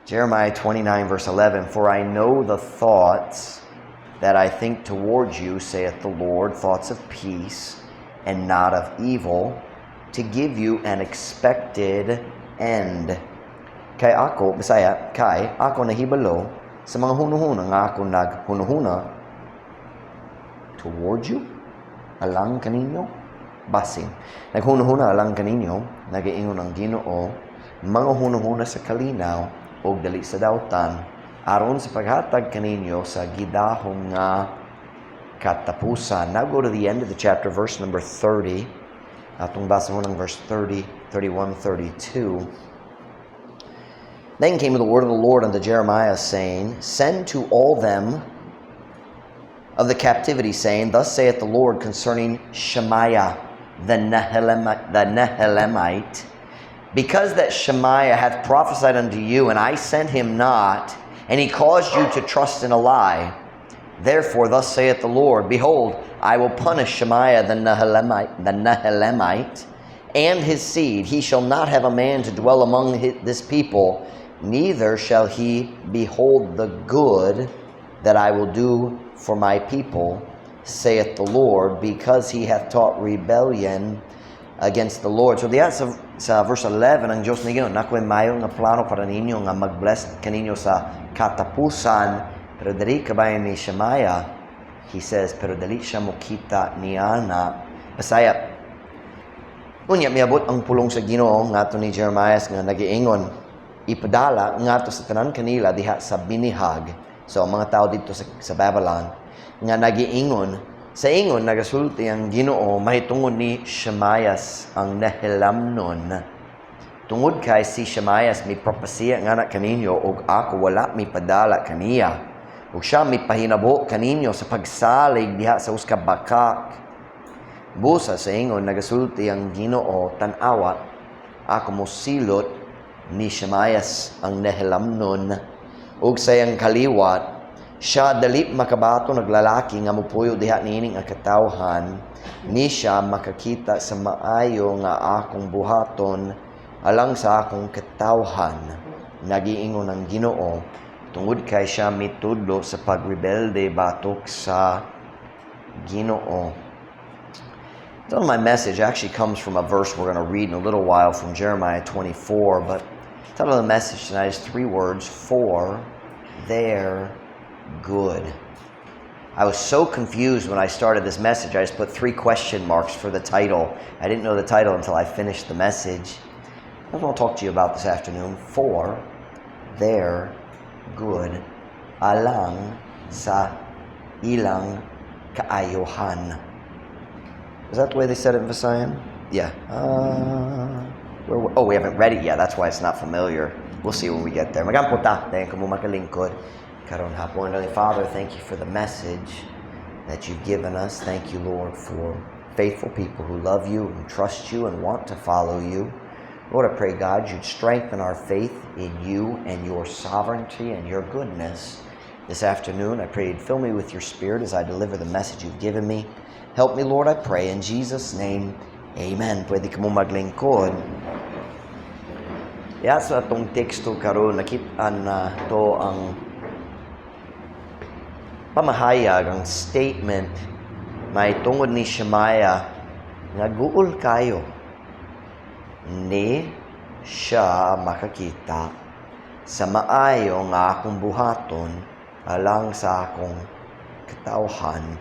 Jeremiah 29, verse 11: "For I know the thoughts that I think towards you, saith the Lord, thoughts of peace and not of evil, to give you an expected end." Kay ako, Bisaya, kay ako nahibalo sa mga hunuhuna nga ako naghunuhuna towards you, alang kaninyo, basin. Naghunuhuna alang kaninyo, nagaingon ang Ginoo, mga hunuhuna sa kalinaw og dili sa dautan, aron sa paghatag kaninyo sa gidahom nga katapusan. Now go to the end of the chapter, verse number 30. Atong basahon ang verse 30, 31, 32. Then came the word of the Lord unto Jeremiah, saying, "Send to all them of the captivity, saying, Thus saith the Lord concerning Shemaiah the Nehelamite, because that Shemaiah hath prophesied unto you, and I sent him not, and he caused you to trust in a lie. Therefore, thus saith the Lord, Behold, I will punish Shemaiah the Nehelamite, and his seed. He shall not have a man to dwell among this people, neither shall he behold the good that I will do for my people, saith the Lord, because he hath taught rebellion against the Lord." So diya sa verse 11, ang Diyos niingon, "Nakoy maayo nga plano para ninyo nga mag-bless kaninyo sa katapusan." Pero diri kabahin ni Shemaiah, he says, pero dili siya mokita niana. Bisaya, unya miabot ang pulong sa Ginoo ngadto ni Jeremiah nga nagiingon, "Ipadala ngadto sa tanan kanila diha sa binihag," so ang mga tao didto sa Babylon, "nga nagiingon, sa ingon nagasulti ang Ginoo mahitungod ni Shemayas ang Nehelamnon. Tungod kay si Shemayas mi propesiya ngana kaninyo ug ako wala mi padala kaniya. Ug siya mipahinabo kaninyo sa pagsalig diha sa usa ka bakak. Busa sa ingon nagasulti ang Ginoo, tan-awa, ako mosilot ni Shemayas ang Nehelamnon ug sa iyang kaliwat. Siya dali makabaton og lalaki nga mopuyo diha niini nga katawhan, ni siya makakita sa maayo nga akong buhaton alang sa akong katawhan, nagiingon ang Ginoo, tungod kay siya mitudlo sa pagrebelde batok sa Ginoo." So my message actually comes from a verse we're going to read in a little while from Jeremiah 24, but the title of the message tonight is three words: "For their good." I was so confused when I started this message. I just put three question marks for the title. I didn't know the title until I finished the message. That's what I'll talk to you about this afternoon. "For their good." Alang sa ilang kaayohan. Is that the way they said it in Visayan? Yeah. Oh, we haven't read it yet. That's why it's not familiar. We'll see when we get there. Magampo ta, dayon kamo makalingkod karon hapon. Heavenly Father, thank you for the message that you've given us. Thank you, Lord, for faithful people who love you and trust you and want to follow you. Lord, I pray, God, you'd strengthen our faith in you and your sovereignty and your goodness this afternoon. I pray you'd fill me with your spirit as I deliver the message you've given me. Help me, Lord, I pray. In Jesus' name, amen. Pwede kamo maglingkod. Ya, sa atong teksto karon nakit-an nato ang pamahayag, ang statement mahitungod ni Shemaiah nga guol kayo, ni siya makakita sa maayo nga akong buhaton alang sa akong katawhan.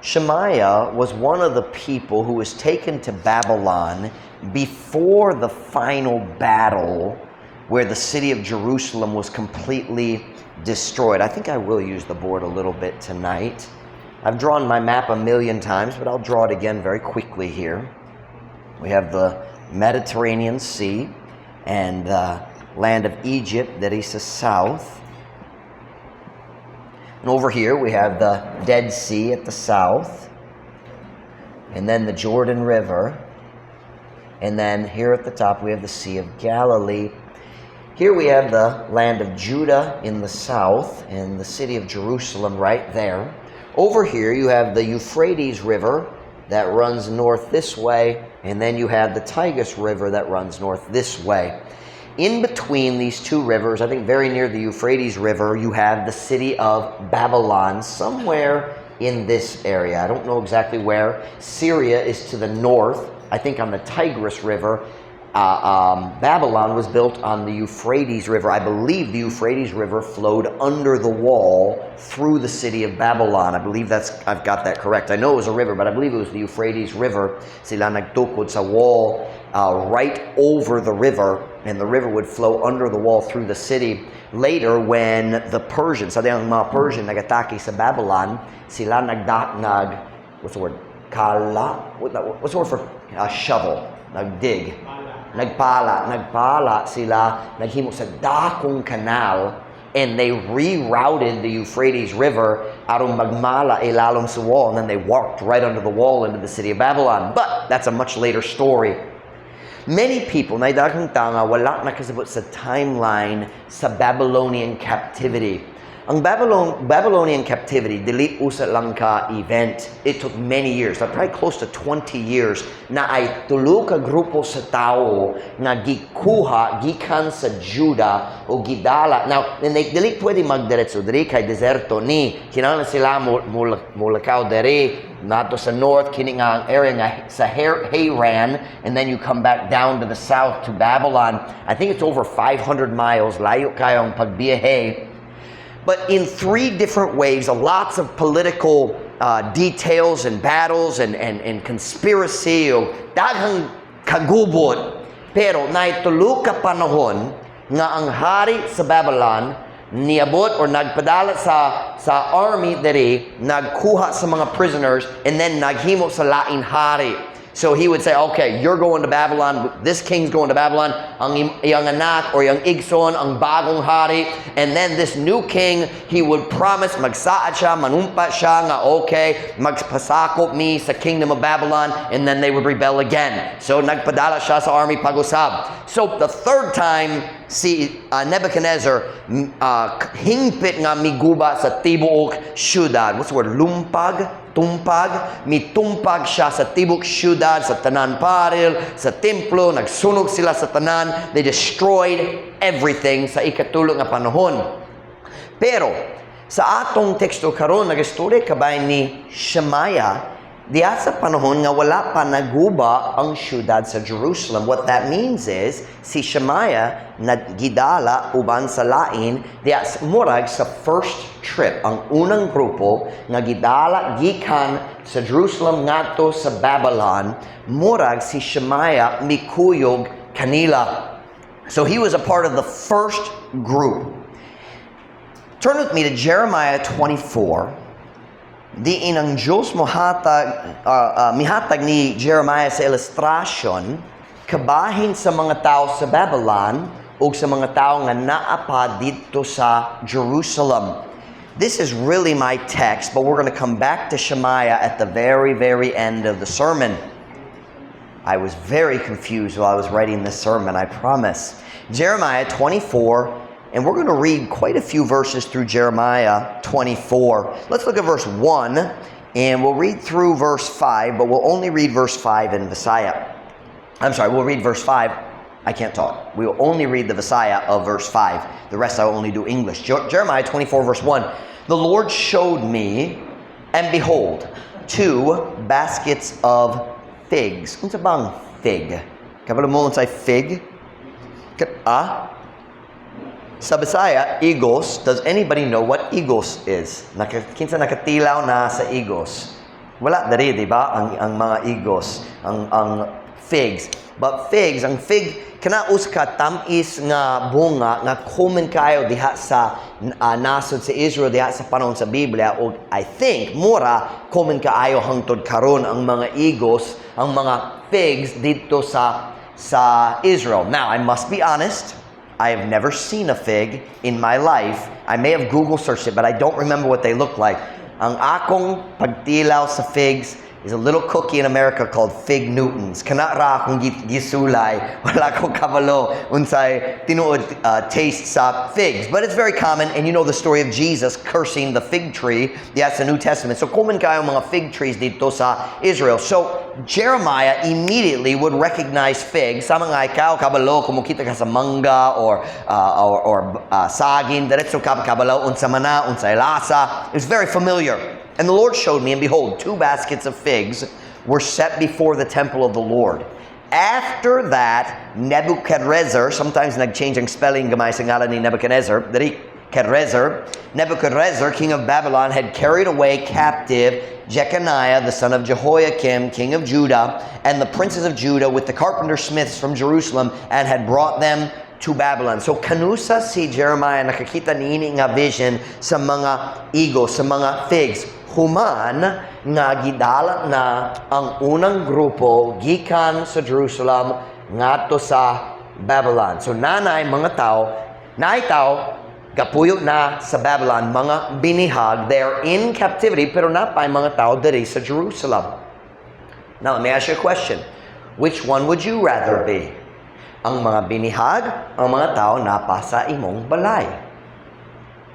Shemaiah was one of the people who was taken to Babylon before the final battle where the city of Jerusalem was completely destroyed. I think I will use the board a little bit tonight. I've drawn my map a million times, but I'll draw it again very quickly here. We have the Mediterranean Sea and the land of Egypt that is the south. And over here we have the Dead Sea at the south, and then the Jordan River. And then here at the top we have the Sea of Galilee. Here we have the land of Judah in the south and the city of Jerusalem right there. Over here you have the Euphrates River that runs north this way, and then you have the Tigris River that runs north this way. In between these two rivers, I think very near the Euphrates River, you have the city of Babylon, somewhere in this area. I don't know exactly where. Syria is to the north, I think on the Tigris River. Babylon was built on the Euphrates River. I believe the Euphrates River flowed under the wall through the city of Babylon. I believe that's I've got that correct. I know it was a river, but I believe it was the Euphrates River. Sila nagtukod sa wall right over the river, and the river would flow under the wall through the city. Later, when the Persians, sa ang mga Persian nagatake sa Babylon, sila nagda, nag, what's the word? Kala? What's the word for shovel? Nagdig. Nagpala, nagpala sila, naghimo sa dakong kanal, and they rerouted the Euphrates River aron magmala ilalom sa wall, and then they walked right under the wall into the city of Babylon. But that's a much later story. Many people, na daghang tao nga wala nakasabot sa timeline sa Babylonian captivity. Ang Babylonian captivity, dili usa lang ka event. It took many years, like probably close to 20 years, naay tulo ka grupo sa tao nga gikuha gikan sa Judah o gidala. Now, then they, dili pwede magdiretso diri kay deserto ni. Kinahanglan sila mo mulakaw diri nato sa north, kini nga ang area nga sa Haran, and then you come back down to the south to Babylon. I think it's over 500 miles, layo kayong pagbiyahe. But in three different waves, lots of political details and battles and conspiracy, o daghang kagubot. Pero naay tulo ka panahon nga ang hari sa Babylon niabot or nagpadala sa army diri, nagkuha sa mga prisoners, and then naghimo sa lain hari. So he would say, "Okay, you're going to Babylon, this king's going to Babylon, ang iyang anak or iyang igsoon, ang bagong hari." And then this new king, he would promise, magsaad siya, manumpa siya nga, "Okay, magpasakop mi sa kingdom of Babylon," and then they would rebel again. So nagpadala siya sa army pag-usab. So the third time, si Nebuchadnezzar, hingpit nga miguba sa tibuok syudad. What's the word? Lumpag? Tumpag, mitumpag siya sa tibok syudad, sa tanan paril, sa templo, nagsunog sila sa tanan, they destroyed everything sa ikatulo nga panahon. Pero, sa atong teksto karon, nagistorya kabay ni Shemaiah, diya sa panahon nga wala pa naguba ang syudad sa Jerusalem. What that means is, si Shemaiah nagidala uban sa lain, diya murag sa first trip, ang unang grupo nga gidala gikan sa Jerusalem ngadto sa Babylon, murag si Shemaiah mikuyog kanila. So he was a part of the first group. Turn with me to Jeremiah 24. Diin ang Diyos mohatag, mihatag ni Jeremiah sa ilustrasyon kabahin sa mga tao sa Babylon o sa mga tao nga naa pa didto sa Jerusalem. This is really my text, but we're going to come back to Shemaiah at the very, very end of the sermon. I was very confused while I was writing this sermon, I promise. Jeremiah 24, and we're going to read quite a few verses through Jeremiah 24. Let's look at verse 1, and we'll read through verse 5, but we'll only read verse 5 in Visaya. I'm sorry, we'll read verse 5. I can't talk. We will only read the Visaya of verse 5. The rest I will only do English. Jeremiah 24, verse 1. "The Lord showed me, and behold, two baskets of figs." Unsa bang fig? Kabalo mo unsay fig? Ah? Sa Bisaya, igos. Does anybody know what igos is? Kinsa nakatilaw na sa igos? Wala diri, di ba? Ang mga igos, ang figs. But figs, ang fig, kana usa ka tamis nga bunga nga common kayo diha sa nasod sa Israel diha sa panahon sa Biblia, ug I think mura common kaayo hangtod karon ang mga igos, ang mga figs didto sa Israel. Now, I must be honest, I have never seen a fig in my life. I may have Google searched it, but I don't remember what they look like. Ang akong pagtilaw sa figs, Is a little cookie in America called Fig Newtons. Kana ra akong gisulay. Wala ko kabalo unsay tinuod taste sa figs. But it's very common, and you know the story of Jesus cursing the fig tree. That's the New Testament. So common kayo mga fig trees didto sa Israel. So Jeremiah immediately would recognize figs. Sama nga ikaw, kabalo, kung mokita ka sa mangga or saging, diretso ka kabalo, unsa man na, unsay lasa. It was very familiar. And the Lord showed me, and behold, two baskets of figs were set before the temple of the Lord. After that, Nebuchadrezzar, sometimes nag-change ang spelling gamay sa ngalan ni Nebuchadnezzar, diri Nebuchadrezzar, Nebuchadrezzar, king of Babylon, had carried away captive Jeconiah, the son of Jehoiakim, king of Judah, and the princes of Judah with the carpenter smiths from Jerusalem, and had brought them to Babylon. So kanusa si Jeremiah nakakita niini nga vision sa mga igo, sa mga figs? Human nga gidala na ang unang grupo gikan sa Jerusalem ngadto sa Babylon. So nanay mga tao, naay tao gapuyo na sa Babylon, mga binihag, they're in captivity, pero napay mga tao diri sa Jerusalem. Now, let me ask you a question. Which one would you rather be? Ang mga binihag, ang mga tao napa sa imong balay?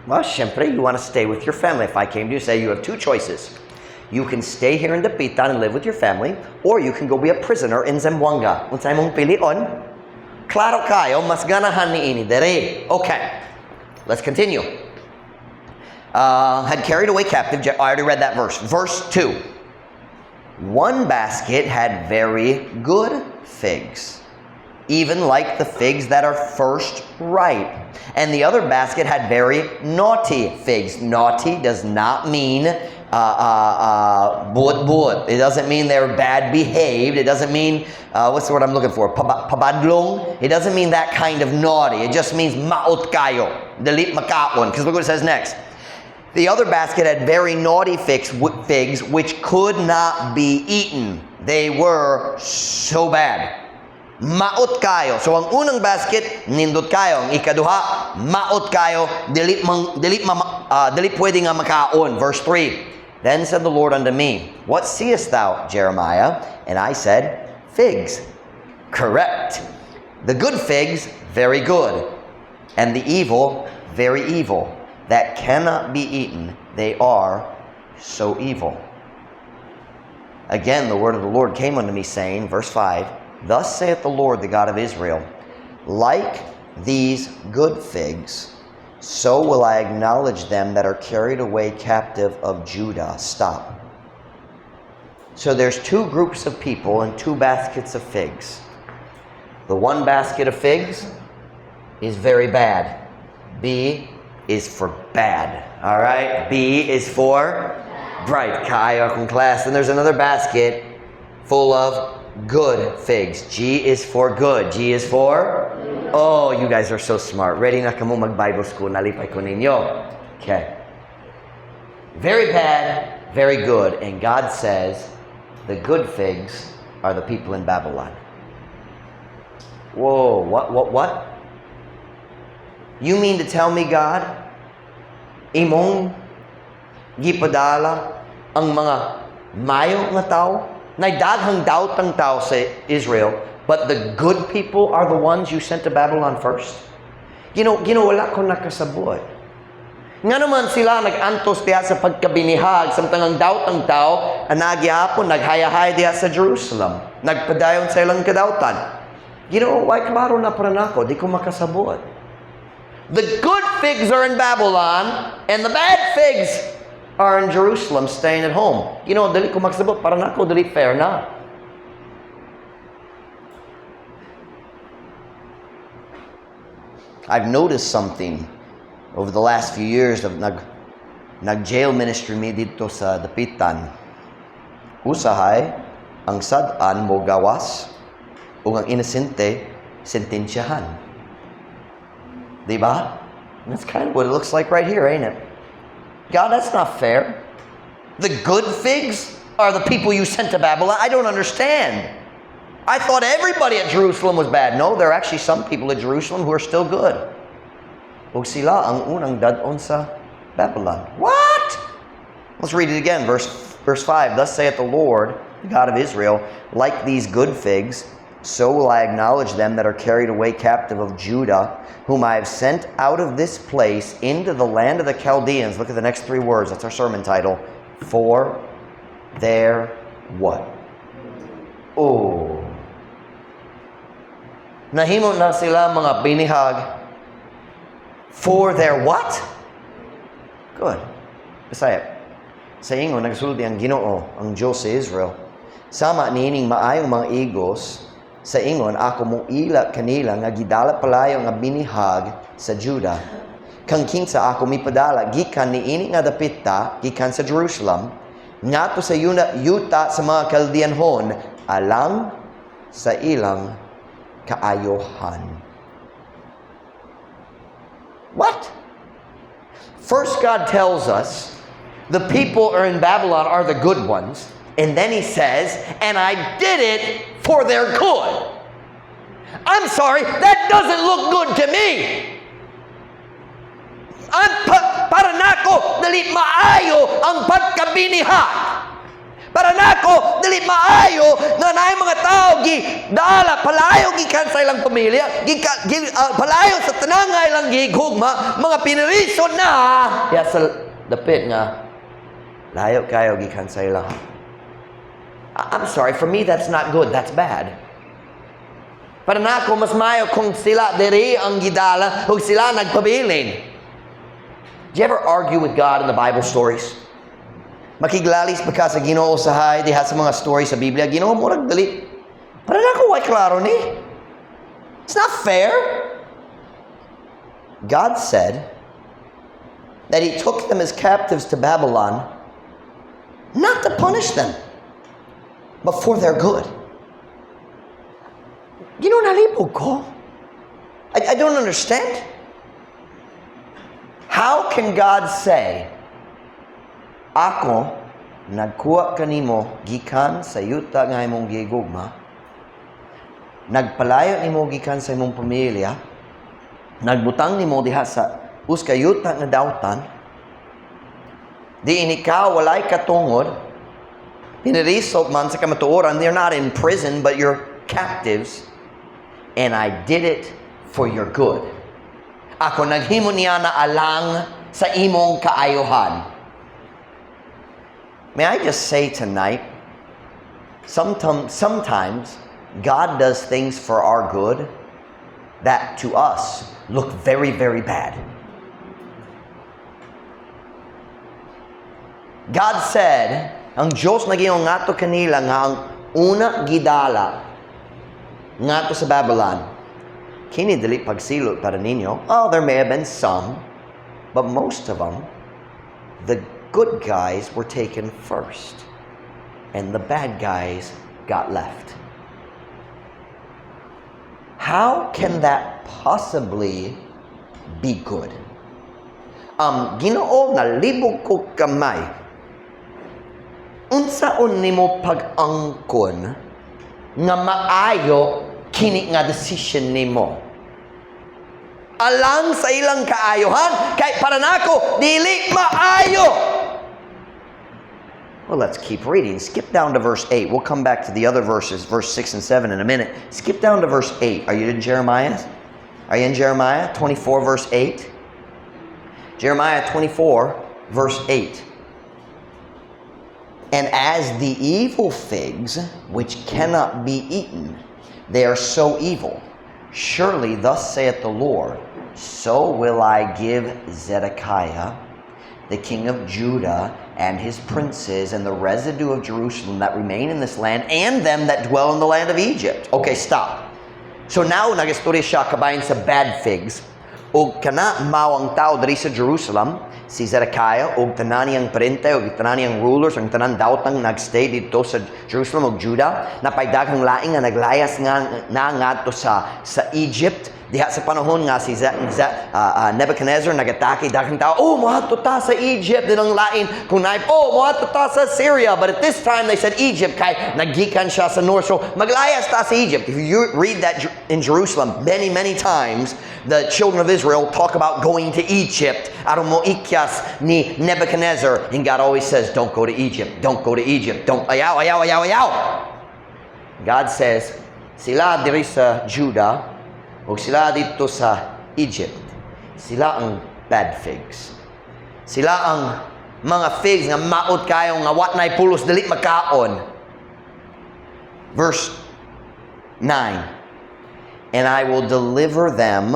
Well, syempre, you want to stay with your family. If I came to you and say you have two choices. You can stay here in Dapitan and live with your family, or you can go be a prisoner in Zamboanga. Unsay imong pilion? Klaro kayo, mas ganahan niini diri. Okay, let's continue. Had carried away captive. I already read that verse. Verse 2. One basket had very good figs, even like the figs that are first ripe. And the other basket had very naughty figs. Naughty does not mean buot-buot. It doesn't mean they're bad behaved. It doesn't mean, what's the word I'm looking for? Pabadlong. It doesn't mean that kind of naughty. It just means maot kayo. Dili makaon. Because look what it says next. The other basket had very naughty figs which could not be eaten. They were so bad. Maot kayo. So ang unang basket, nindot kayo. Ang ikaduha, maot kayo, dili pwede nga makaon. Verse 3. Then said the Lord unto me, "What seest thou, Jeremiah?" And I said, "Figs." Correct. The good figs, very good, and the evil, very evil, that cannot be eaten. They are so evil. Again, the word of the Lord came unto me, saying, verse 5, "Thus saith the Lord, the God of Israel, like these good figs, so will I acknowledge them that are carried away captive of Judah." Stop. So there's two groups of people and two baskets of figs. The one basket of figs is very bad. B is for bad. All right? B is for bright. Kaayo akong class. And there's another basket full of good figs. G is for good. G is for? Oh, you guys are so smart. Ready na kamo mag-Bible school. Nalipay ko ninyo. Okay. Very bad, very good. And God says the good figs are the people in Babylon. Whoa, what, what? You mean to tell me, God, imong gipadala ang mga mayo nga tao? Nay daghang daotang tao sa Israel, but the good people are the ones you sent to Babylon first? Ginoo, wala ko nakasabot. Ngano man sila nag-antos diha sa pagkabinihag, samtang ang daotang tao, ang nagyapon, naghayahay diha sa Jerusalem. Nagpadayon sa ilang kadautan. Ginoo, why klaro na para nako, di ko makasabot. The good figs are in Babylon, and the bad figs are in Jerusalem, staying at home. Dili ko makasabot, para nako, dili fair na. I've noticed something over the last few years of nag-jail ministry mi didto sa Dapitan. Usahay, ang sad-an mo gawas ug ang inosente sentensyahan. Diba? That's kind of what it looks like right here, ain't it? God, that's not fair. The good figs are the people you sent to Babylon. I don't understand. I thought everybody at Jerusalem was bad. No, there are actually some people at Jerusalem who are still good. Ug sila ang unang dad-on sa Babylon. What? Let's read it again, verse Verse 5, "Thus saith the Lord, the God of Israel, like these good figs, so will I acknowledge them that are carried away captive of Judah, whom I have sent out of this place into the land of the Chaldeans." Look at the next three words. That's our sermon title. For their what? Oh. Nahimo na sila mga binihag for their what? Good. Bisaya. Sa ingon, nagsulti ang Ginoo, ang Diyos sa Israel. Sama niining maayong mga igos, sa ingon, ako moila kanila nga gidala palayo nga binihag sa Juda. Kang kinsa ako mipadala gikan niini nga dapita, gikan sa Jerusalem, ngadto sa yuta sa mga Kaldeanhon, alang sa ilang kaayohan. What? First, God tells us the people are in Babylon are the good ones. And then he says, "And I did it for their good." I'm sorry, that doesn't look good to me. Ang para nako, dili maayo ang pagkabinihag. Para nako, dili maayo nga naay mga tao gidala palayo gikan sa ilang pamilya, palayo sa tanan nga ilang gihugma, mga piniriso na ya sa dapit nga layo kayo gikan sa ilang. I'm sorry, for me that's not good, that's bad. Para nako, mas maayo kung sila diri ang gidala ug sila nagpabilin. Do you ever argue with God in the Bible stories? Makiglalis ba ka sa Ginoo sa hay diha sa mga story sa Biblia? Ginoo, murag dali. Para nako, way klaro ni. It's not fair. God said that he took them as captives to Babylon not to punish them, but for their good. Ginoo, nalibog ko. I don't understand. How can God say, "Ako, nagkuha kanimo gikan sa yuta nga imong gigugma, nagpalayo nimo gikan sa imong pamilya, nagbutang nimo diha sa usa ka yuta nga dautan, diin ikaw walay katungod, pinirisok man sa kamatuoran, they're not in prison, but you're captives, and I did it for your good. Ako naghimo niya na alang sa imong kaayohan"? May I just say tonight, sometimes God does things for our good that to us look very, very bad. God said, ang Diyos nag-ingon ngadto kanila nga ang una gidala ngadto sa Babylon, kini dili pagsilot para ninyo. Oh, there may have been some, but most of them, the good guys were taken first, and the bad guys got left. How can that possibly be good? Ginoo, nalibog ko kamay. Unsaon nimo pag-angkon nga maayo kini nga decision nimo? Alang sa ilang kaayohan, kay para nako dili maayo. Well, let's keep reading. Skip down to verse 8. We'll come back to the other verses, verse 6 and 7 in a minute. Skip down to verse 8. Are you in Jeremiah? Are you in Jeremiah 24, verse 8? Jeremiah 24, verse 8. "And as the evil figs, which cannot be eaten, they are so evil. Surely, thus saith the Lord, so will I give Zedekiah, the king of Judah, and his princes, and the residue of Jerusalem that remain in this land, and them that dwell in the land of Egypt." Okay, stop. So now, nagistorya siya kabahin sa bad figs. O kana mao ang tao diri sa Jerusalem, si Zedekiah, og tanan niyang parente, og tanan niyang rulers, ang tanan dawtang nagstay dito sa Jerusalem og Judah, napay daghang laing nga naglayas nga na ngadto sa Egypt. Diha sa panahon nga si Nebuchadnezzar nagatake daghang tao, "Oh, moadto ta sa Egypt." Din ang lain kung naay, "Oh, moadto ta sa Syria." But at this time they said Egypt kay nagikan siya sa north. So maglayas ta sa Egypt. If you read that in Jerusalem, many, many times the children of Israel talk about going to Egypt aron mo ikyas ni Nebuchadnezzar, and God always says, "Don't go to Egypt. Don't go to Egypt. Don't, ayaw, ayaw, ayaw, ayaw." God says, sila diri sa Judah o sila dito sa Egypt, sila ang bad figs. Sila ang mga figs nga maot kayo, nga wa na'y pulos, dili makaon. Verse 9. And I will deliver them.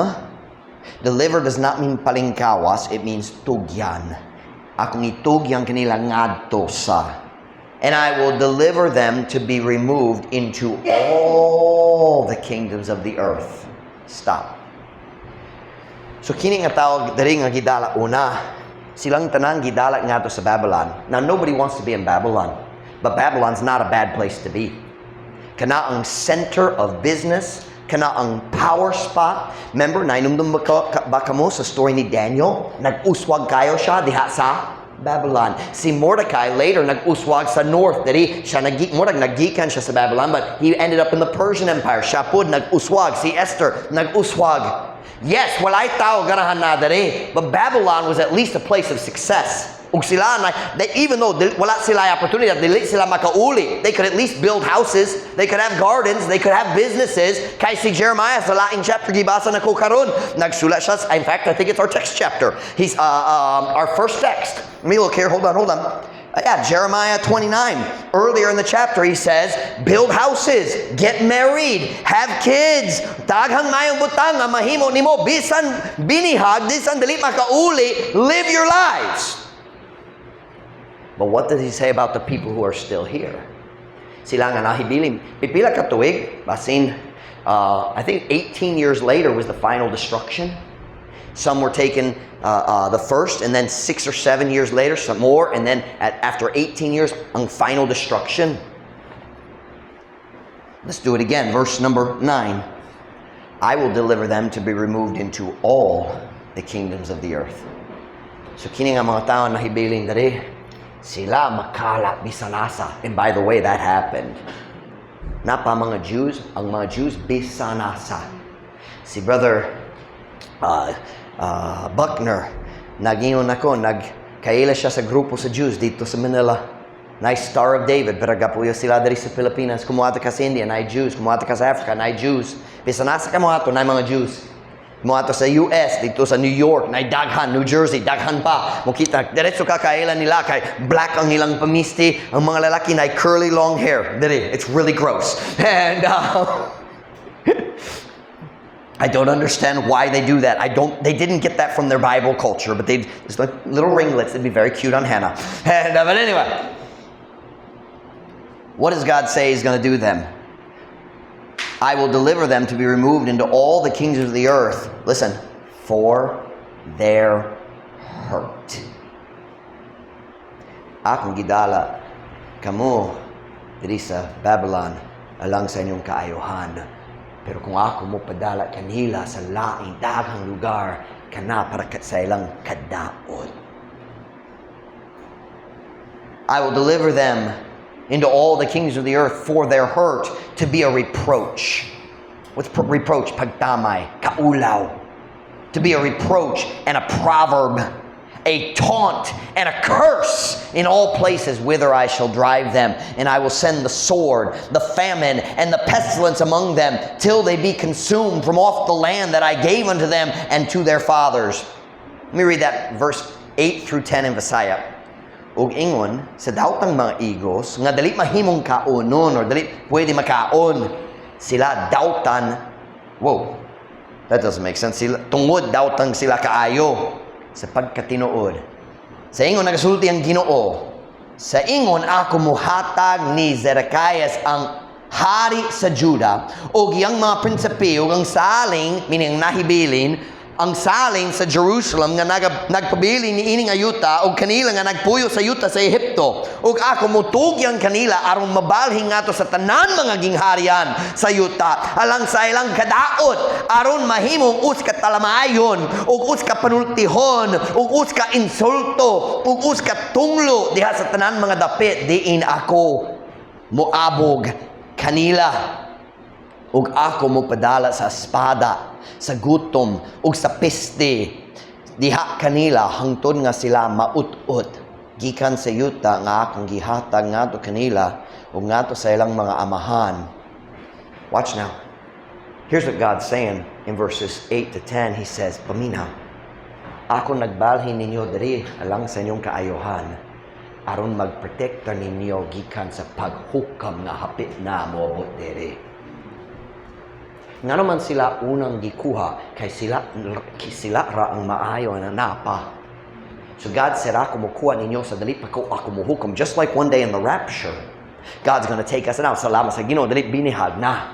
Deliver does not mean palingkawas, it means tugyan. Akong itugyan kanila ngadto sa. And I will deliver them to be removed into all the kingdoms of the earth. Stop. So kini nga tawag diri nga gidala una, silang tanang gidala ngadto sa Babylon. Now, nobody wants to be in Babylon, but Babylon's not a bad place to be. Kana ang center of business, kana ang power spot. Remember, nainumdum ba kamo sa story ni Daniel? Nag-uswag kayo siya diha sa Babylon. Si Mordecai later nag-uswag sa north. Diri siya nag murag nagikan siya sa Babylon, but he ended up in the Persian Empire. Siya pud nag-uswag. Si Esther nag-uswag. Yes, walay tao ganahan na diri, but Babylon was at least a place of success. Ug sila na, they, even though wala sila opportunity, dili sila makauli, they could at least build houses, they could have gardens, they could have businesses. Kay si Jeremiah sa laing chapter gibasa nako karon, nagsulat siya, in fact, I think it's our text chapter. He's our first text. Let me look here, hold on, hold on. Yeah, Jeremiah 29. Earlier in the chapter, he says, "Build houses, get married, have kids. Daghang mayong butang nga mahimo nimo bisan binihag, bisan dili makauli, live your lives." But what does he say about the people who are still here? Sila nga nahibilin. Pipila ka tuig, basin, I think 18 years later was the final destruction. Some were taken the first, and then 6 or 7 years later, some more, and then after 18 years, ang final destruction. Let's do it again. Verse number 9. I will deliver them to be removed into all the kingdoms of the earth. So kini nga mga tao nahibilin diri, sila makala bisan asa. And by the way, that happened. Naa pa mga Jews, ang mga Jews bisan asa. Si Brother Buckner, nagingon ako, nagkaila siya sa grupo sa Jews dito sa Manila. Nice Star of David, pero gapuyo sila diri sa Pilipinas. Kung moadto ka sa India, naay Jews. Kung moadto ka sa Africa, naay Jews. Bisan asa ka moadto, naay mga Jews. Moadto sa US, dito sa New York, naay daghan, New Jersey, daghan pa. Mokita, diretso ka kaila nila kay black ang ilang pamisti, ang mga lalaki naay curly long hair. Diri, it's really gross. And I don't understand why they do that. I don't. They didn't get that from their Bible culture, but they it's like little ringlets. It'd be very cute on Hannah. And but anyway, what does God say He's going to do them? I will deliver them to be removed into all the kingdoms of the earth. Listen, for their hurt. Akong gidala kamo diri sa Babylon alang sa inyong kaayohan. Pero kung ako mo padala kanila sa laing daghang lugar, kana para sa ilang kadaot. I will deliver them into all the kings of the earth for their hurt, to be a reproach. What's reproach? Pagtamay, kaulaw. To be a reproach and a proverb, a taunt and a curse in all places whither I shall drive them. And I will send the sword, the famine, and the pestilence among them, till they be consumed from off the land that I gave unto them and to their fathers. Let me read that verse 8 through 10 in Visaya. Ug ingon sa daotang mga igos nga dali mahimong kaonon or dali pwede makaon, sila dautan. Whoa, that doesn't make sense. Sila tungod daotang sila kaayo sa pagkatinuod. Sa ingon nagasulti ang Ginoo, sa ingon ako muhatag ni Zedekias ang hari sa Juda ug iyang mga prinsipe ug ang saling, meaning ang nahibilin. Ang salin sa Jerusalem nga nagpabilin niini nga yuta ug kanila nga nagpuyo sa yuta sa Ehipto, ug ako mutugyan kanila aron mabalhin ngadto sa tanan mga gingharian sa yuta alang sa ilang kadaot, aron mahimong usa ka talamayon ug usa ka panultihon ug usa ka insulto ug usa ka tunglo diha sa tanan mga dapit diin ako moabog kanila. Ug ako mopadala sa espada, sa gutom, ug sa peste diha kanila hangtod nga sila maut-ut gikan sa yuta nga akong gihatag ngadto kanila ug ngadto sa ilang mga amahan. Watch now. Here's what God's saying in verses 8 to 10. He says, "Paminaw, ako nagbalhin ninyo diri alang sa inyong kaayohan, aron magprotekta ninyo gikan sa paghukam nga hapit na moabot diri." Ngano man sila unang gikuha? Kay sila ra ang maayo na napa. So God said, "Ako mukuha ninyo sa dali pa ko ako muhukom." Just like one day in the rapture, God's gonna take us out. Salamat sa Ginoo, dali binihag na.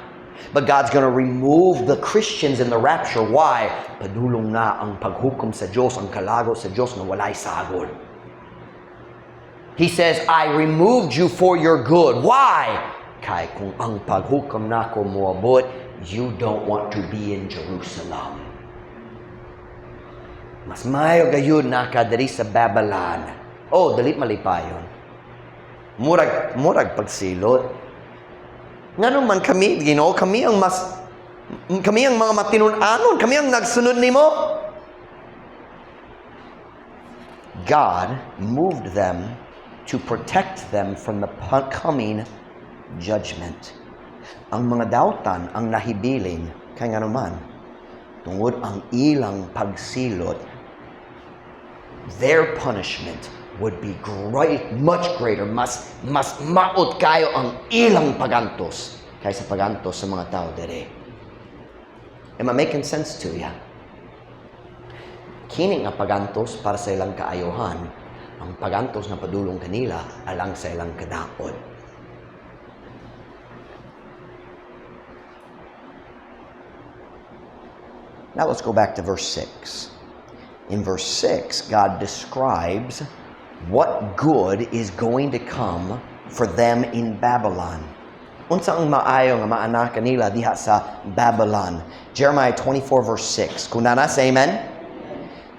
But God's gonna remove the Christians in the rapture. Why? Padulong na ang paghukom sa Diyos, ang kalago sa Diyos nga walay sagol. He says, "I removed you for your good." Why? Kay kung ang paghukom nako moabot, you don't want to be in Jerusalem. Mas maayo gayud na ka diri sa Babylon. Oh, dali malipayon. Murag pagsilot. Ngano man kami, Ginoo, kami ang mga matinud-anon, kami ang nagsunod nimo. God moved them to protect them from the coming judgment. Ang mga dautan ang nahibilin kay ngano man tungod ang ilang pagsilot, their punishment would be great, much greater, mas maot kayo ang ilang pagantos kaysa pagantos sa mga tao dere. Am I making sense to you? Kini nga pagantos para sa ilang kaayohan, ang pagantos nga padulong kanila alang sa ilang kadaot. Now let's go back to verse 6. In verse 6, God describes what good is going to come for them in Babylon. Unsa ang maayo nga maana kanila diha sa Babylon? Jeremiah 24 verse 6. Kung naa na, say amen.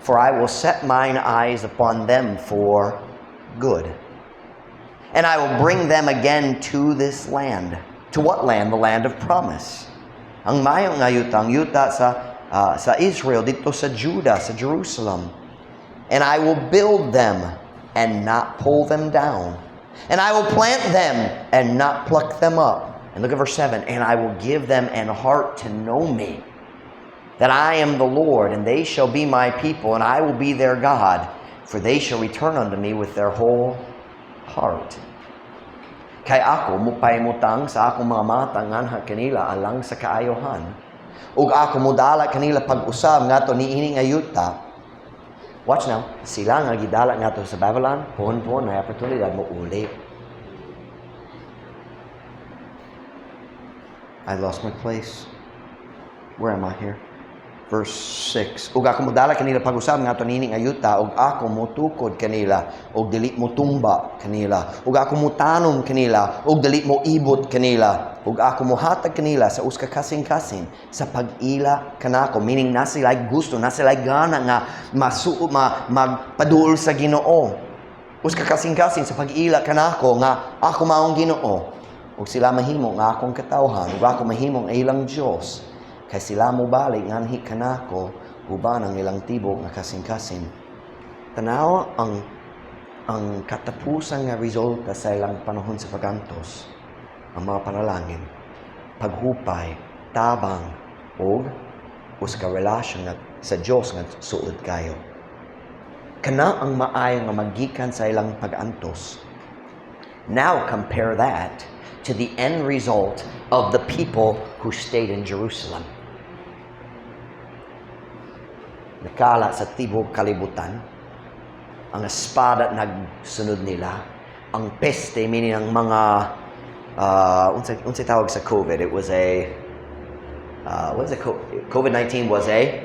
"For I will set mine eyes upon them for good, and I will bring them again to this land." To what land? The land of promise. Ang maayo nga yuta, ang yuta sa Israel, dito sa Judah, sa Jerusalem. "And I will build them and not pull them down. And I will plant them and not pluck them up." And look at verse 7. "And I will give them an heart to know me, that I am the Lord, and they shall be my people, and I will be their God, for they shall return unto me with their whole heart." "Kay ako mupahimutang sa akong mga mata nganha kanila alang sa kaayohan. Ug ako modala kanila pag-usab ngadto niini nga yuta." Watch now, sila nga gidala ngadto sa Babylon, puhon-puhon na oportunidad mo uli. I lost my place. Where am I here? Verse 6. "Ug ako modala kanila pag-usab ngadto niini nga yuta, ug ako motukod kanila ug dili motumba kanila. Ug ako motanom kanila ug dili moibot kanila. Ug ako mohatag kanila sa usa ka kasing-kasing sa pag-ila kanako." Meaning na sila gusto, na sila gana nga magpaduol sa Ginoo. "Usa ka kasing-kasing sa pag-ila kanako nga ako maong Ginoo. Ug sila mahimo nga akong katawhan, ug ako mahimo nga ilang Dios. Kay sila mobalik nganhi kanako uban ang ilang tibok nga kasing-kasing." Tanaw ang katapusan nga resulta sa ilang panahon sa pagantos, ang mga panalangin, paghupay, tabang, ug usa ka relasyon nga sa Dios nga suod kayo. Kana ang maayo nga magikan sa ilang pag-antos. Now compare that to the end result of the people who stayed in Jerusalem. Nakala sa tibok kalibutan, ang espada nagsunod nila, ang peste, meaning ang mga, unsay tawag sa COVID? It was a, what is it? COVID-19 was a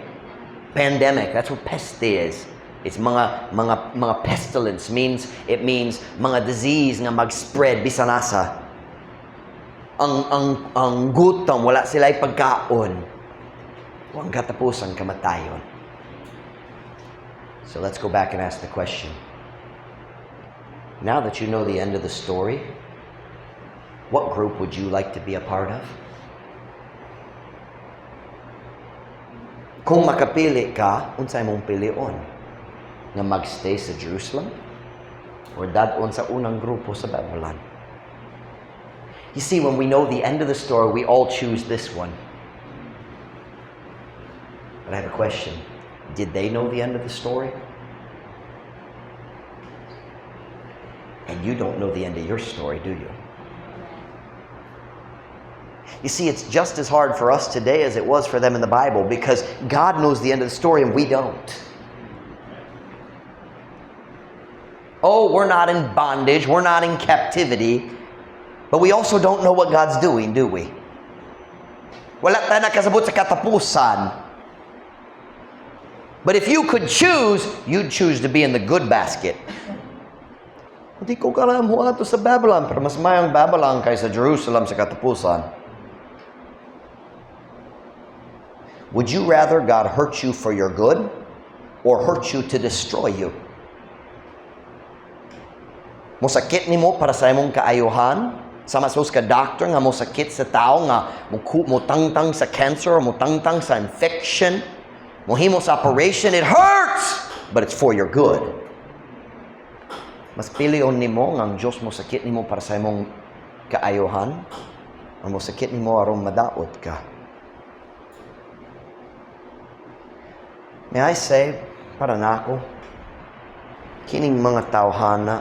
Pandemic, that's what peste is. It's mga pestilence means, it means mga disease nga mag-spread bisan asa. Ang gutom, wala sila pagkaon. Ang katapusan, kamatayon. So let's go back and ask the question. Now that you know the end of the story, what group would you like to be a part of? Kung makapili ka, unsay mong pilion? Nga magstay sa Jerusalem or dad-on sa unang grupo sa Babylon? You see, when we know the end of the story, we all choose this one. But I have a question. Did they know the end of the story? And you don't know the end of your story, do you? You see, it's just as hard for us today as it was for them in the Bible, because God knows the end of the story and we don't. Oh, we're not in bondage, we're not in captivity, but we also don't know what God's doing, do we? Wala tayo nakasabot sa katapusan. But if you could choose, you'd choose to be in the good basket. Hindi ko alam kung ato sa Babylon, pero mas mayang Babylon kaysa Jerusalem sa katapusan. Would you rather God hurt you for your good or hurt you to destroy you? Mosakit nimo para sa imong kaayuhan, sama sa ka doctor nga mosakit sa tao nga motangtang sa cancer, motangtang sa infection, mohimo sa operation, it hurts, but it's for your good. Mas pilion nimo nga ang Dios mosakit nimo para sa imong kaayuhan, o mosakit nimo aron madaot ka. May I say, para nako, kining mga tawhana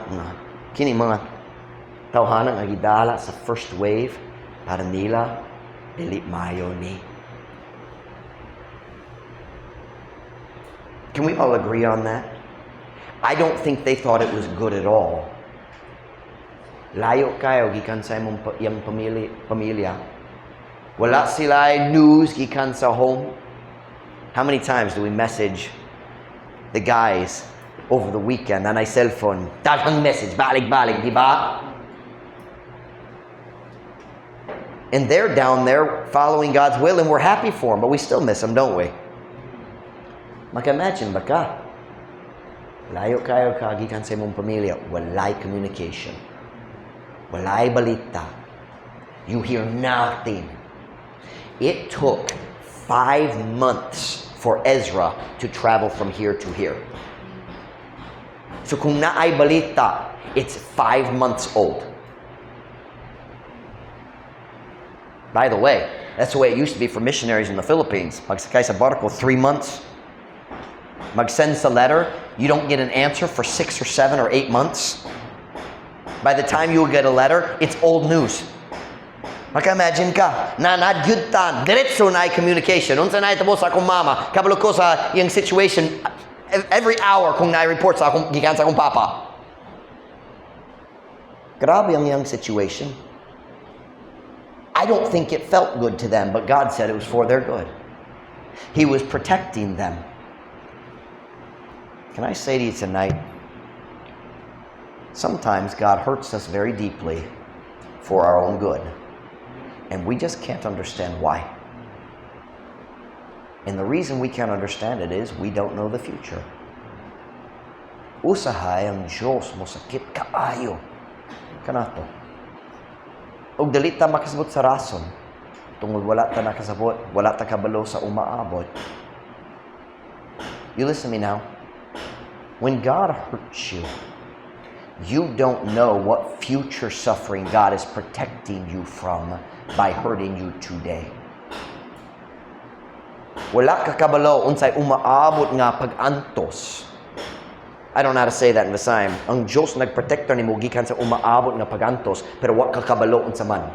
nga gidala sa first wave, para nila, dili mayo ni. Can we all agree on that? I don't think they thought it was good at all. Layo kayo gikan sa imong iyang pamilya. Wala sila news gikan sa home. How many times do we message the guys over the weekend on our cell phone? Daghang message, balik-balik, di ba? And they're down there following God's will, and we're happy for them, but we still miss them, don't we? Maka-imagine ba ka? Layo kayo kagikan sa imong pamilya, walay communication. Walay balita. You hear nothing. It took 5 months for Ezra to travel from here to here. So kung naay balita, it's 5 months old. By the way, that's the way it used to be for missionaries in the Philippines. Pagsakay sa barko, 3 months. Mag-send sa letter, you don't get an answer for 6 or 7 or 8 months. By the time you get a letter, it's old news. Maka-imagine ka, na nagyud ta, diretso na communication. Unsa na itabo sa akong mama, kabalo ko sa iyang situation, every hour kung na-report sa akong, gikan sa akong papa. Grabe ang iyang situation. I don't think it felt good to them, but God said it was for their good. He was protecting them. Can I say to you tonight, sometimes God hurts us very deeply for our own good, and we just can't understand why. And the reason we can't understand it is we don't know the future. Usahay ang Diyos mosakit kaayo kanato. Og dili ta makasabot sa rason tungod wala ta nakasabot, wala ta kabalo sa umaabot. You listen to me now. When God hurts you, you don't know what future suffering God is protecting you from by hurting you today. Wala ka kabalo unsay umaabot nga pag-antos. I don't know how to say that in Visayan. Ang Diyos nagprotektor nimo gikan sa umaabot nga pag-antos, pero wa ka kabalo unsa man.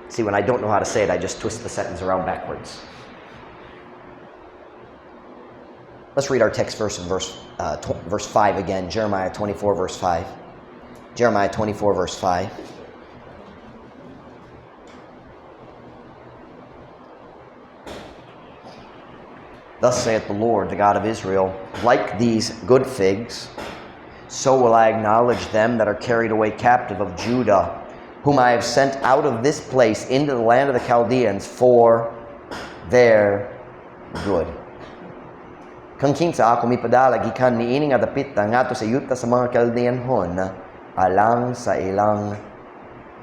See, when I don't know how to say it, I just twist the sentence around backwards. Let's read our text verse in verse 5 again. Jeremiah 24, verse 5. Jeremiah 24, verse 5. Thus saith the Lord, the God of Israel, like these good figs, so will I acknowledge them that are carried away captive of Judah, whom I have sent out of this place into the land of the Chaldeans for their good. Kang kinsa ako mipadala gikan niini nga dapita ngadto sa yuta sa mga Chaldeanhon alang sa ilang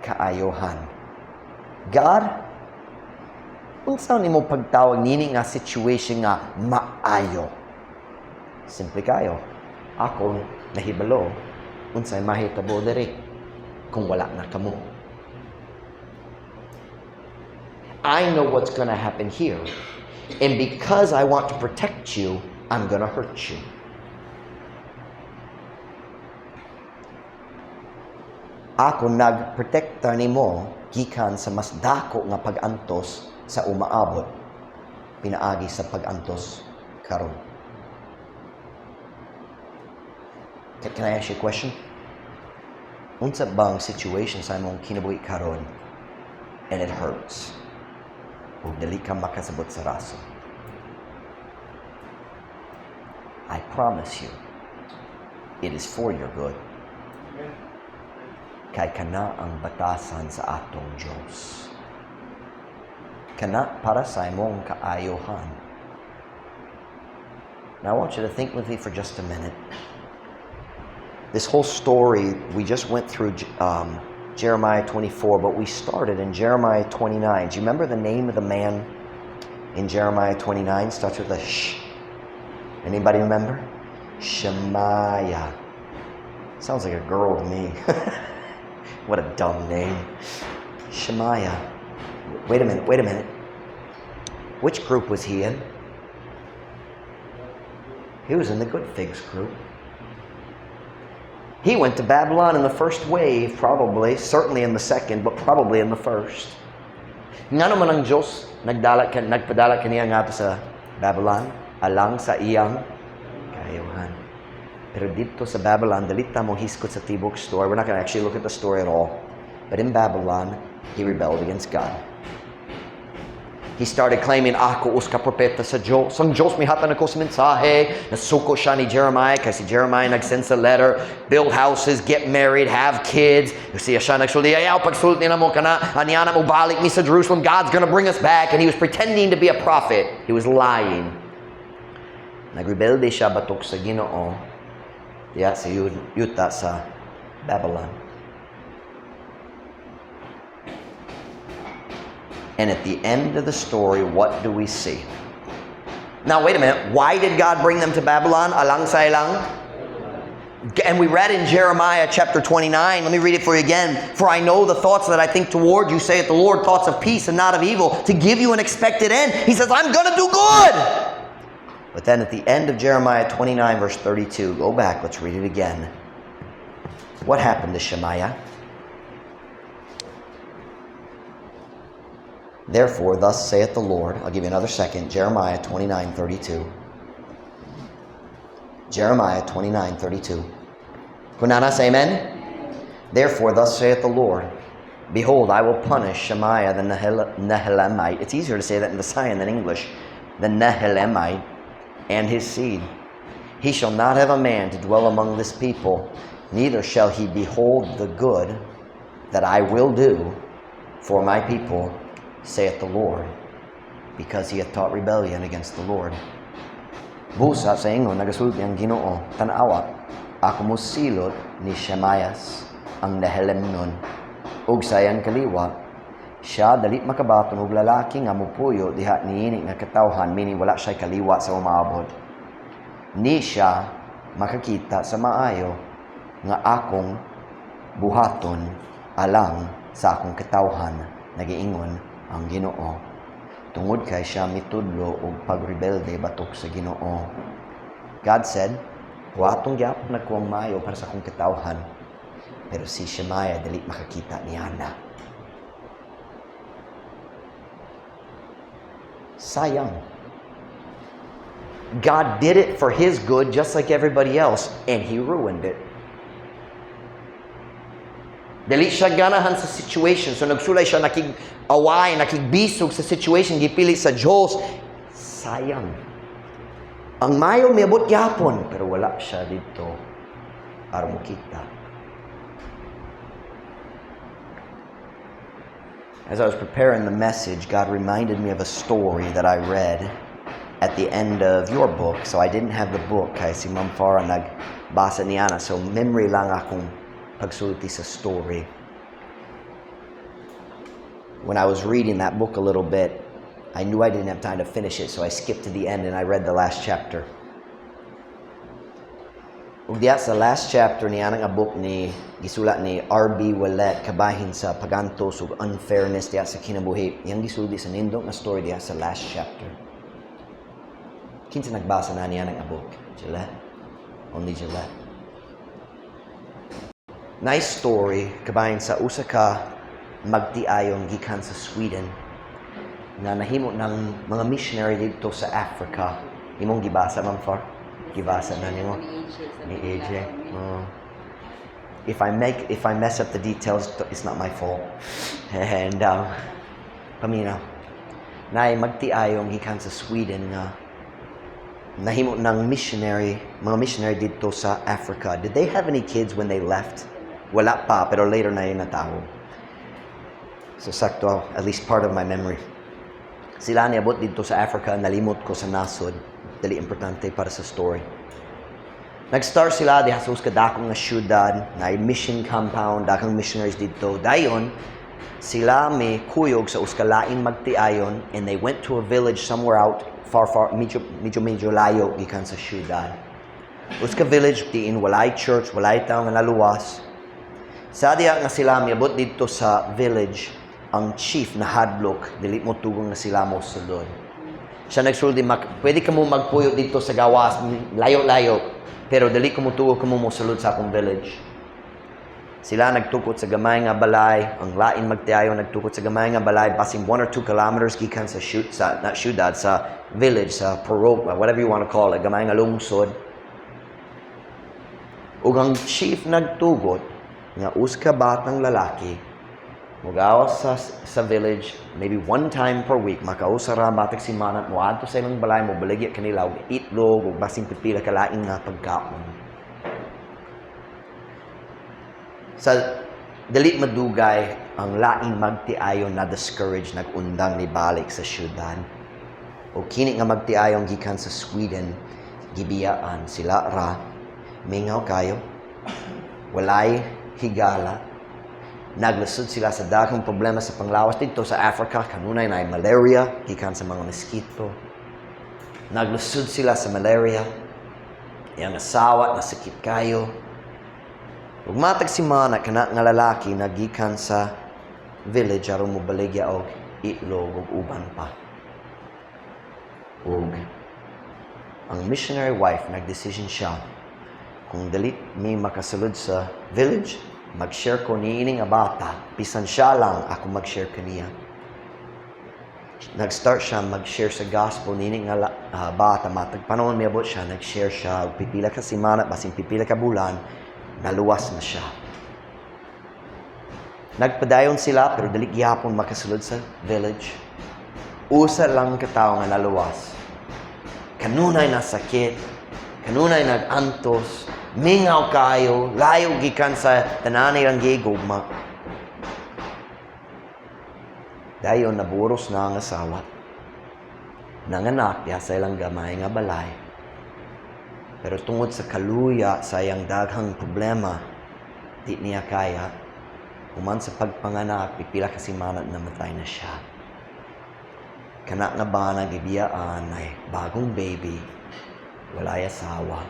kaayohan. God, unsa nimo pagtawag nini nga situation nga maayo? Simple kayo. Ako nahibalo unsay mahitabo diri kung wala na kamo. I know what's going to happen here. And because I want to protect you, I'm going to hurt you. Ako nagprotekta nimo gikan sa mas dako nga pag-antos sa umaabot pinaagi sa pag-antos karon. Can I ask you a question? Unsa bang situation sa imong kinabuhi karon and it hurts? Ug dili ka makasabot sa rason. I promise you, it is for your good. Kay kana ang batasan sa atong Diyos. Kana para sa imong kaayohan. Now I want you to think with me for just a minute. This whole story, we just went through Jeremiah 24, but we started in Jeremiah 29. Do you remember the name of the man in Jeremiah 29? Starts with a sh. Anybody remember? Shemaiah. Sounds like a girl to me. What a dumb name. Shemaiah. Wait a minute, wait a minute. Which group was he in? He was in the good figs group. He went to Babylon in the first wave, probably, certainly in the second, but probably in the first. Ngano man ang Diyos nagpadala kaniya ngadto sa Babylon alang sa iyang kaayohan. Pero dito sa Babylon, dili ta mo hisgot sa tibok story. We're not going to actually look at the story at all. But in Babylon, he rebelled against God. He started claiming, ako usa ka propeta sa Diyos. Ang Diyos mihatag nako sa mensahe. Nasuko siya ni Jeremiah kasi Jeremiah nag-send sa letter, build houses, get married, have kids. Siya siya nagsulti, ayaw, pagsulti na mo kana, aniana mo balik mi sa Jerusalem, God's gonna bring us back. And he was pretending to be a prophet. He was lying. Nagrebelde siya batok sa Ginoo. Diya sa yuta sa Babylon. And at the end of the story, what do we see? Now, wait a minute. Why did God bring them to Babylon? Alang sa ilang? And we read in Jeremiah chapter 29. Let me read it for you again. For I know the thoughts that I think toward you, saith the Lord, thoughts of peace and not of evil, to give you an expected end. He says, I'm going to do good. But then at the end of Jeremiah 29, verse 32, go back, let's read it again. What happened to Shemaiah? Therefore, thus saith the Lord, I'll give you another second, Jeremiah 29:32. Jeremiah 29:32. Kunana, say amen. Therefore, thus saith the Lord, behold, I will punish Shemaiah the Nehelamite. It's easier to say that in Visayan than English. The Nehelamite and his seed. He shall not have a man to dwell among this people, neither shall he behold the good that I will do for my people, saith the Lord, because he hath taught rebellion against the Lord. Busa sa ingon, nagasulti ang Ginoo, tan-awa, ako mosilot ni Shemayas ang Nehelamnon, ug sa iyang kaliwa, siya dali makabaton og lalaki nga mupuyo diha niini nga katawhan, meaning wala siya kaliwa sa umaabot. Ni siya makakita sa maayo nga akong buhaton alang sa akong katawhan, nagiingon ang Ginoo. Tungod kay siya mitudlo og pagrebelde batok sa Ginoo. God said, buhaton gyapon nako ang maayo para sa akong katawhan. Pero si Shemaiah dili makakita niana. Sayang. God did it for his good just like everybody else, and he ruined it. Dili siya ganahan sa situation. So nagsulay siya, nakig-away, nakigbisog sa situation, gipili sa Diyos. Sayang. Ang mayo miabot gyapon, pero wala siya didto aron mokita. As I was preparing the message, God reminded me of a story that I read at the end of your book. So I didn't have the book kay si Ma'am Farah nagbasa niana. So memory lang akong pagsulti sa story. When I was reading that book a little bit, I knew I didn't have time to finish it, so I skipped to the end and I read the last chapter. Ug diha sa last chapter niya nga book ni gisulat ni R.B. Ouellette kabahin sa pagantos ug unfairness diha sa kinabuhi. Iyang gisulti sa nindot nga story diha sa last chapter. Kinsa nagbasa na niya nga book? Gillette? Only Gillette. Nice story kabahin sa usa ka magtiayon gikan sa Sweden nga nahimo ng mga missionary didto sa Africa. Imong gibasa, Ma'am Far? Gibasa na nimo? Ni AJ. Oh. If I mess up the details, it's not my fault. And paminaw. Naay magtiayong gikan sa Sweden nga nahimo ng missionary, mga missionary didto sa Africa. Did they have any kids when they left? Wala pa, pero later na yun natawo. So sakto, at least part of my memory. Sila niabot didto sa Africa, nalimot ko sa nasod. Dili importante para sa story. Nag-start sila diha sa usa ka dakong nga syudad, na mission compound, daghang missionaries didto. Dayon, sila may kuyog sa usa ka laing magtiayon and they went to a village somewhere out far, far, medyo medyo medyo layo gikan sa syudad. Usa ka village diin walay church, walay tawo nga naluwas. Sa diha nga sila miabot didto sa village, ang chief nahadlok, dili mo tugong nga sila mo sulod. Siya nagsulti, "Pwede ka mo magpuyo didto sa gawas, layo-layo, pero dili ko motuo kamo mo sulod sa akong village." Sila nagtukot sa gamay nga balay, ang lain magtiayo nagtukot sa gamay nga balay, basin 1 or 2 kilometers gikan sa shoot sa not syudad, sa village, sa purok, whatever you want to call it, gamay nga lungsod. Ug ang chief nagtugot nga usa ka batang lalaki mugawas sa village maybe one time per week, makausa ra matag semana, moadto sa ilang balay, mo baligya kanila og itlog ug basin pipila ka laing nga pagkaon. Sa dili madugay, ang laing magtiayon na discourage, nagundang, ni balik sa syudad. O kini nga magtiayon gikan sa Sweden gibiyaan, sila ra, mingaw kayo, walay higala. Naglusod sila sa daghang problema sa panglawas didto sa Africa. Kanunay na malaria gikan sa mga mosquito. Naglusod sila sa malaria. Iyang asawa nasakit kayo. Ug matag semana, kana nga lalaki nagikan sa village aron mobaligya og itlog ug uban pa. Ug ang missionary wife, nagdesisyon siya, "Kung dili mi makasulod sa village, mag-share ko niini nga bata, bisan siya lang, ako mag-share kaniya." Nag-start siya mag-share sa gospel niini nga bata. Matag panahon miabot siya, nag-share siya, ug pipila ka semana, basin pipila ka bulan, naluwas na siya. Nagpadayon sila, pero dili gihapon makasulod sa village. Usa lang ka tawo nga naluwas. Kanunay na sakit, kanunay nag-antos, mingaw kayo, layo gikan sa tanan nilang gigugma. Dayon naburos na ang asawa. Nanganak diha sa ilang gamay nga balay. Pero tungod sa kaluya sa iyang daghang problema, di niya kaya. Human sa pagpanganak, pipila ka semana, namatay na siya. Kana nga bana gibiyaan ay bagong baby, walay asawa.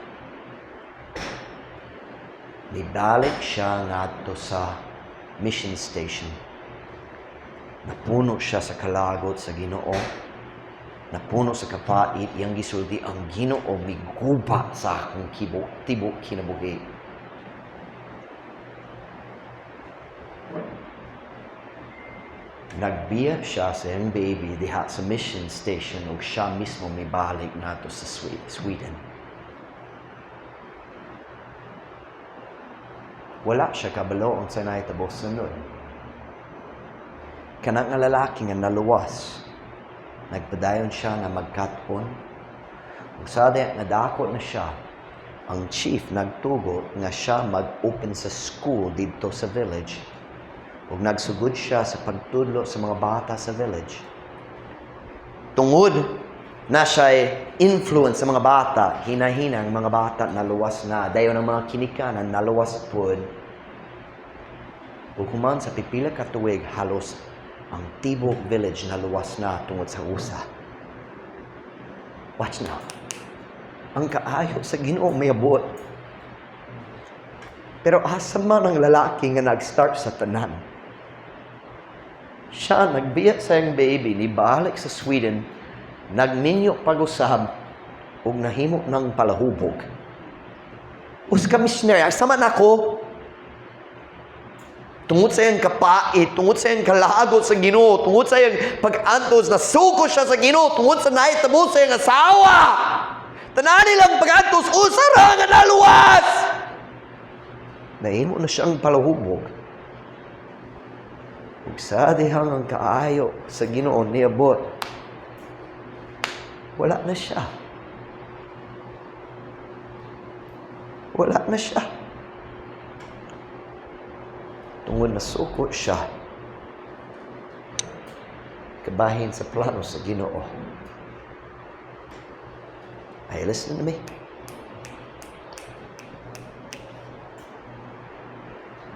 Nibalik siya ngadto sa mission station. Napuno siya sa kalagot sa Ginoo. Napuno sa kapait, iyang gisulti, "Ang Ginoo miguba sa akong kibo, tibok kinabuhi." Nagbiya siya sa iyang baby diha sa mission station ug siya mismo mibalik ngadto sa Sweden. Wala siya kabalo unsay nahitabo sunod. Kana nga lalaki nga naluwas, nagpadayon siya nga magkat-on. Ug sa diha nga dako na siya, ang chief nagtugo nga siya mag-open sa school didto sa village. Ug nagsugod siya sa pagtudlo sa mga bata sa village. Tungod na siya influence sa mga bata, hinahina ang mga bata naluwas na. Dayon ang mga kinikanan naluwas pud. Ug human sa pipila ka tuig, halos ang tibok village naluwas na tungod sa usa. Watch now. Ang kaayo sa Ginoo miabot. Pero asa man ang lalaki nga nag-start sa tanan? Siya nagbiya sa iyang baby, nibalik sa Sweden, nagminyo pag-usab, ug nahimo ng palahubog. Usa ka missionary, sama nako. Tungod sa iyang kapait, tungod sa iyang kalagot sa Ginoo, tungod sa iyang pag-antos, nasuko siya sa Ginoo, tungod sa nahitabo sa iyang asawa. Tanan nilang pag-antos, usa ra nga naluwas. Nahimo na siyang palahubog. Ug sa dihang ang kaayo sa Ginoo niabot, wala na siya. Wala na siya. Tungod nasuko siya kabahin sa plano sa Ginoo. Are you listening to me?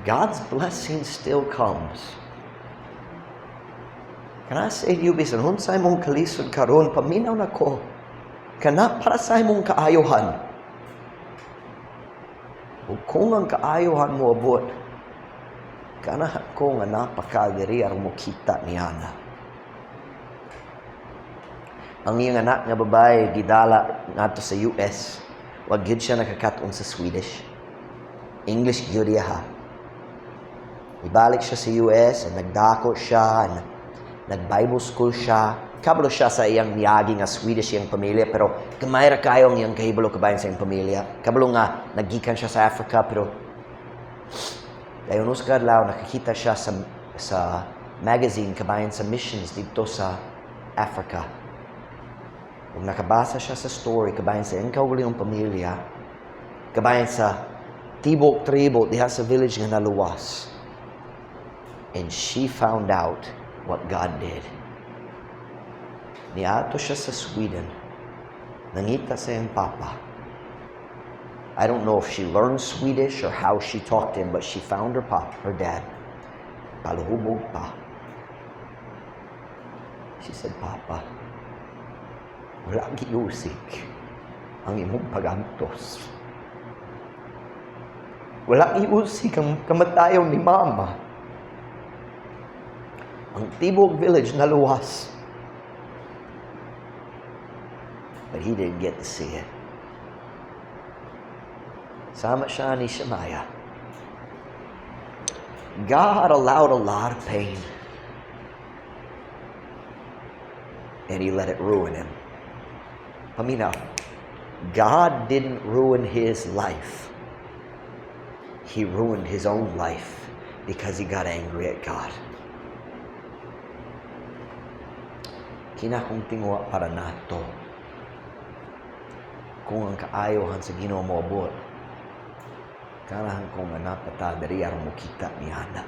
God's blessing still comes. Can I say to you, bisan unsay mong kalisod karon, paminaw nako, kana para sa imong kaayohan. Ug kung ang kaayohan mo abot, ganahan ko nga naa pa ka diri aron mo kita niana. Ang iyang anak nga babae gidala ngadto sa US. Wa gyud siya nakakaton sa Swedish. English gyud iya ha. Ibalik siya sa US and nagdako siya and nag-Bible school siya. Kabalo siya sa iyang miyagi nga Swedish iyang pamilya, pero gamay ra kayo ang iyang kahibalo kabahin sa iyang pamilya. Kabalo nga nagikan siya sa Africa, pero dayon usa ka adlaw nakakita siya sa magazine kabahin sa missions didto sa Africa. Ug nakabasa siya sa story kabahin sa iyang kaugalingong pamilya, kabahin sa tibok tribo diha sa village nga naluwas. And she found out what God did. Niadto siya sa Sweden. Nangita sa iyang papa. I don't know if she learned Swedish or how she talked to him, but she found her papa, her dad. Palahubog pa. She said, "Papa, wala giusik ang imong pagantos. Wala giusik ang kamatayon ni Mama. Ang tibok village naluwas." But he didn't get to see it. Sama siya ni Shemaya. God allowed a lot of pain. And he let it ruin him. Paminaw, God didn't ruin his life. He ruined his own life because he got angry at God. Kini akong tinguha para nato. Kung ang kaayohan sa Ginoo moabot, ganahan ko nga naa pa ta diri aron mokita niana.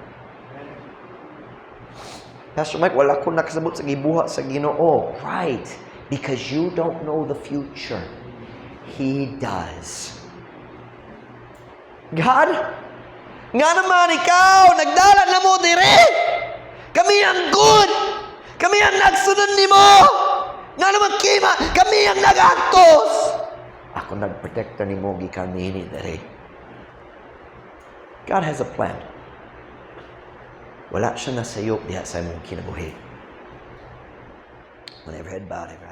"Pastor Mike, wala ko nakasabot sa gibuhat sa Ginoo." Right, because you don't know the future. He does. "God, nga naman ikaw, nagdala namo diri. Kami ang good. Kami ang nagsunod nimo. Nga naman kima, kami ang nagantos." Ako nagprotekta nimo gikan niini diri. God has a plan. Wala siya nasayop diha sa imong kinabuhi. When every head bowed, every eye